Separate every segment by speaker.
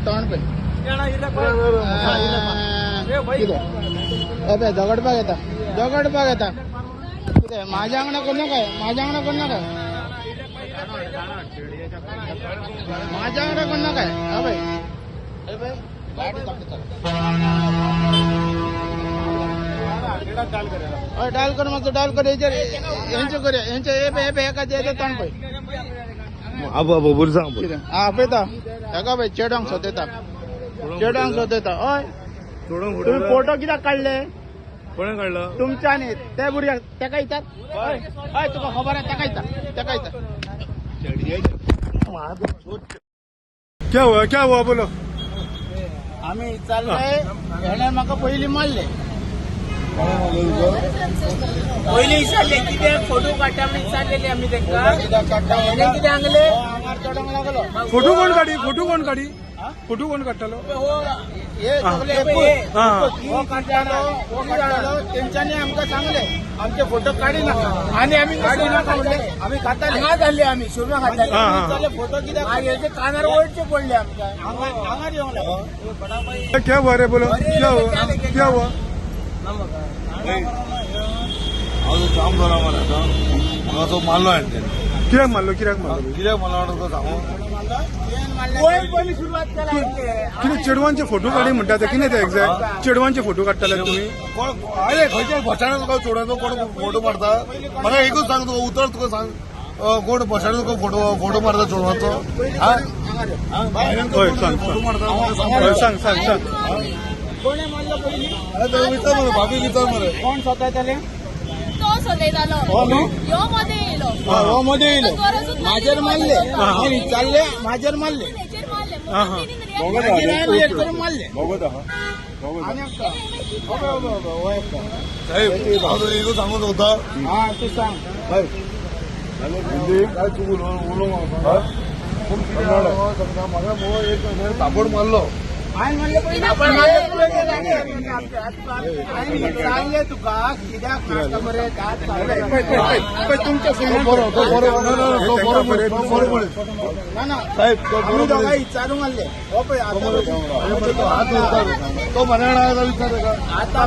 Speaker 1: तोंड पळय. कितें अबे दगडपाक येता, दगडपाक येता. कितें माझ्या वांगडा करू नका, माझ्या वांगडा करू नका, माझ्या वांगडा करू नका. अबे अबे गाडी दाखवता. हय, डायल कर मातसो, डायल कर. हेचेर हेंचे करया, हेंचे. हे पळय, हे पळय, हेका येता तोंड पळय.
Speaker 2: आबो आबो बुरसांग.
Speaker 1: कितें आं पळयता हेका पळय, चेडवांक सोदयता, चेडवांक सोदयता. हय, तुम्ही फोटो कित्याक काडले?
Speaker 2: कोणें काडलो?
Speaker 1: तुमच्या न्ही, ते भुरग्याक तेका विचार. हय हय, तुका खबर आहा, तेका विचार, तेका विचार.
Speaker 2: क्या हुआ, क्या हुआ, बोलो.
Speaker 1: आमी विचारले, हेणे म्हाका पयलीं मारले.
Speaker 3: पयलीं विचारले कितें फोटो काडटा म्हणून विचारलेले आमी तांकां. हेणे कितें सांगले?
Speaker 1: हो हांगार चडोंक लागलो.
Speaker 2: फोटो कोण काडी? फोटो कोण काडी? फोटो कोण काडटालो?
Speaker 1: हो हे सगळे
Speaker 2: हा.
Speaker 1: हो काडटालो, हो काडटालो. तेंच्यांनी आमकां सांगले आमचे फोटो काडी नाका
Speaker 3: आनी आमी
Speaker 1: काडी नाका म्हणले, आमी खाताले.
Speaker 3: हांगा जाल्ले आमी सुरमा खाताले.
Speaker 2: हा, हा.
Speaker 1: विचारले फोटो कित्याक?
Speaker 3: मागीर ते कानार वळचे पडले आमकां.
Speaker 1: हांगार येवंक लागलो.
Speaker 2: क्या हुआ रे, बोलो, क्या हुआ, क्या हुआ?
Speaker 4: हांव जाम जाला मरे आतां म्हाका तो मारलो हाणें तेणें.
Speaker 2: कित्याक मारलो, कित्याक मारलो?
Speaker 4: कित्याक मारलो म्हणून तुका सांगू?
Speaker 3: कोण पयली सुरवात केला?
Speaker 2: कितें चेडवांचे फोटो काडी म्हणटा ते? कितें ते एक्झॅक्ट चेडवांचे फोटो काडटाले तुमी?
Speaker 4: कोण अरे खंयच्या भटाने तुका चोडवांचो कोण फोटो मारता? म्हाका एकूच सांग, तुका उतर तुका सांग, कोण भटाने तुका फोटो फोटो मारता चोडवांचो? हा? हा? बायलांचो
Speaker 2: हय,
Speaker 4: कोण
Speaker 2: सांग,
Speaker 4: फोटो
Speaker 2: सांग.
Speaker 4: मारता म्हाका सांग.
Speaker 2: हय, सांग सांग सांग.
Speaker 1: कोणें मारलो पयलीं?
Speaker 4: अरे तेका विचार मरे, भाभी विचार मरे.
Speaker 1: कोण सोदयताले?
Speaker 5: तो सोदयतालो.
Speaker 1: हो न्हू?
Speaker 5: ह्यो मदें येयलो.
Speaker 1: हो मदें येयलो,
Speaker 5: गरजूच ना.
Speaker 1: म्हाजेर मारले. हांवें विचारले, म्हाजेर मारले.
Speaker 5: हेचेर मारले.
Speaker 2: हा, हा.
Speaker 5: म्हणून तेणी
Speaker 1: मागीर हांवें एक करून मारले. आनी एकटो. ओबे, ओबे, ओबे, हो एकटो.
Speaker 4: साहेब, हांव तुका एकूच सांगूंक सोदता.
Speaker 1: हा, तूं सांग.
Speaker 4: काय चुकून उलोवंक म्हाका पूण कितें सांगता, म्हाका मुगो एक थापड मारलो.
Speaker 1: हांवें म्हणलें पयलीं
Speaker 3: आपण
Speaker 1: हांवें विचारलें तुका कित्याक मारता मरे? पळय तुमच्या
Speaker 4: तो बरो, तो बरो, ना ना ना, तो बरो मनीस, तो बरो मनीस.
Speaker 1: ना ना,
Speaker 4: साहेब, तो
Speaker 1: आमी
Speaker 4: बरो
Speaker 1: दोगां
Speaker 4: मनीस.
Speaker 1: विचारूंक आसले. हो पळय
Speaker 4: तो मरे, तो हात धरता. तो मनाणा विचार ताका.
Speaker 1: आतां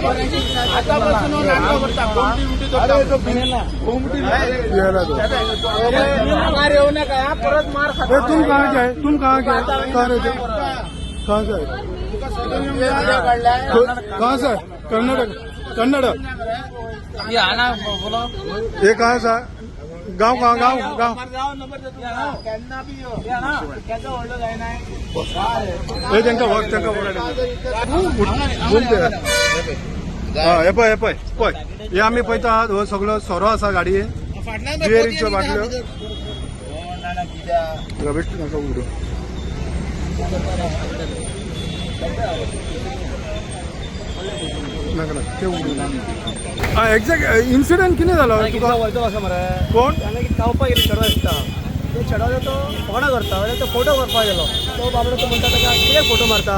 Speaker 1: आतां पासून हो नाटकां करता, गोमटी बिमटी
Speaker 4: अरे
Speaker 1: धरता.
Speaker 4: तो गोमटी.
Speaker 2: पियेला तो.
Speaker 3: हांगार येऊ नका हा, परत मार
Speaker 2: ए,
Speaker 3: खाता.
Speaker 2: तुम कहाँ के आए? तुम कहाँ के आए? कहाँ रहते, कहाँ से आए? कहाँ से आए? कर्नाटक, कर्नाटक. ये कहाँ से आए? गाँव कहाँ, गाँव, गाँव?
Speaker 1: केन्ना बी यो.
Speaker 3: केदो व्हडलो जायना.
Speaker 2: हे तांकां व्हर, तांकां व्हर. बोलते. हा, हे पळय, हे पळय, पळय, हे आमी पळयता आहात, हो सगळो सोरो आसा गाडयेन, बियरीच्यो बाटल्यो. रबेश, नाका उडो. नाका नाका, ते उडू. हा, एक्झॅक्ट इन्सिडंट कितें जालो तुका?
Speaker 3: वयतो कसो मरे?
Speaker 2: कोण?
Speaker 3: हांगा खावपाक गेली चेडवा दिसता, ते चेडवाचो तो फोणां करता जाल्यार तो फोटो करपाक गेलो. तो बाबडो तो म्हणटा ताका, कित्याक फोटो मारता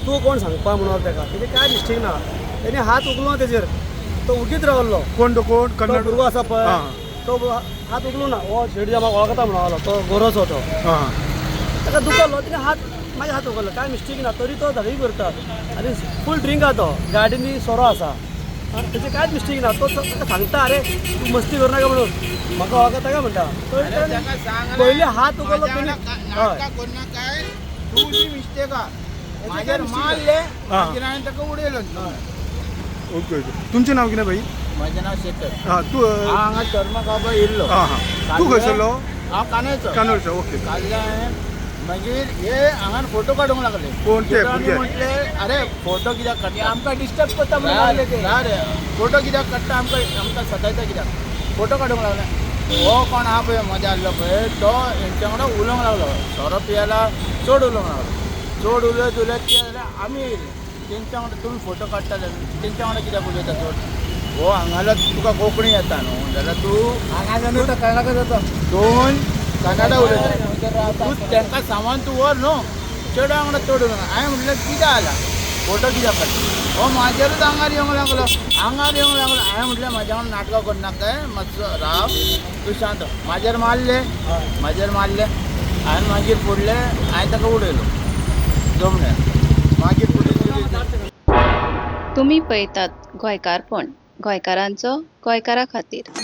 Speaker 3: तूं, कोण सांगपा म्हणून ताका. तेजें कांय मिस्टेक ना. तेणे हात उखलो ना तेजेर, तो उगीत रावलो.
Speaker 2: कोण तो? कोण?
Speaker 3: तो
Speaker 2: कर्नाटक
Speaker 3: भुरगो आसा पळय,
Speaker 2: हा.
Speaker 3: तो हात उखलू ना. हो शेड म्हाका वळखता म्हणून आलो, तो गोरोचो तो.
Speaker 2: हा.
Speaker 3: ताका दुखलो, तेणे हात मागीर हात उखल्लो. कांय मिस्टेक ना, तरी तो धडकी करता आनी फूल ड्रिंक आहा तो, गाडीनी सोरो आसा. तेजें कांयच मिस्टेक ना. तो ताका सांगता, अरे तूं मस्ती करूं नाका म्हणून, म्हाका वळखता काय म्हणटा. तरी
Speaker 1: ताका सांग,
Speaker 3: पयलीं हात उखल्लो
Speaker 1: माझ्या
Speaker 3: तेणी.
Speaker 1: वांगडा
Speaker 3: हय.
Speaker 1: नाटकां करनाकाय. तुजी मिस्टेक आहा. म्हाजेर मारले, मागीर हांवें ताका उडयलो.
Speaker 2: ओके ओके, तुमचें नांव कितें भाई?
Speaker 1: म्हजें नांव शेखर.
Speaker 2: हा, तूं?
Speaker 1: हांव हांगा चर्म खावपाक येयल्लो.
Speaker 2: हा हा, तूं खंयसरलो?
Speaker 1: हांव कांदोळचो.
Speaker 2: कानोडचो, ओके.
Speaker 1: काडले हांवें, मागीर हे हांगा फोटो काडूंक लागले.
Speaker 2: कोण ते
Speaker 1: चेडवांनी
Speaker 2: भुरगे?
Speaker 1: म्हटले, अरे फोटो कित्याक काडटा?
Speaker 3: आमकां डिस्टर्ब करता म्हणून लागले ते.
Speaker 1: रे फोटो कित्याक काडटा? आमकां आमकां सतायता कित्याक? फोटो काडूंक लागले. हो कोण आहा पळय मदें आहलो पळय, तो हेंच्या वांगडा उलोवंक लागलो. सोरो पियेला, चड उलोवंक लागलो. चड उलयत उलयत कितें जालें, आमी येयले तेंच्या वांगडा. तुमी फोटो काडटा जाल्यार तेंच्या वांगडा कित्याक उलयता चड? हो हांगालो, तुका कोंकणी येता न्हू जाल्यार तूं
Speaker 3: हांगा जाणून तो कर्नाटक जाता.
Speaker 1: दोन कन्नडा उलयता तूं, तांकां सामान तूं व्हर न्हू. चेडवा वांगडा चड उलोवंक. हांवें म्हटलें, कितें जालां, फोटो कित्याक काडटा? हो म्हाजेरूच आंगार येवंक लागलो, आंगार येवंक लागलो. हांवें म्हटलें, म्हाज्या वांगडा नाटकां करनाका, मातसो राव तूं, शांत. म्हाजेर मारले, म्हाजेर मारले. हांवें मागीर फुडलें, हांवें ताका उडयलो. जमलें. मागीर पुलीस येयली.
Speaker 6: तुमी पळयतात गोंयकारपण, गोंयकारांचो गोंयकारा खातीर.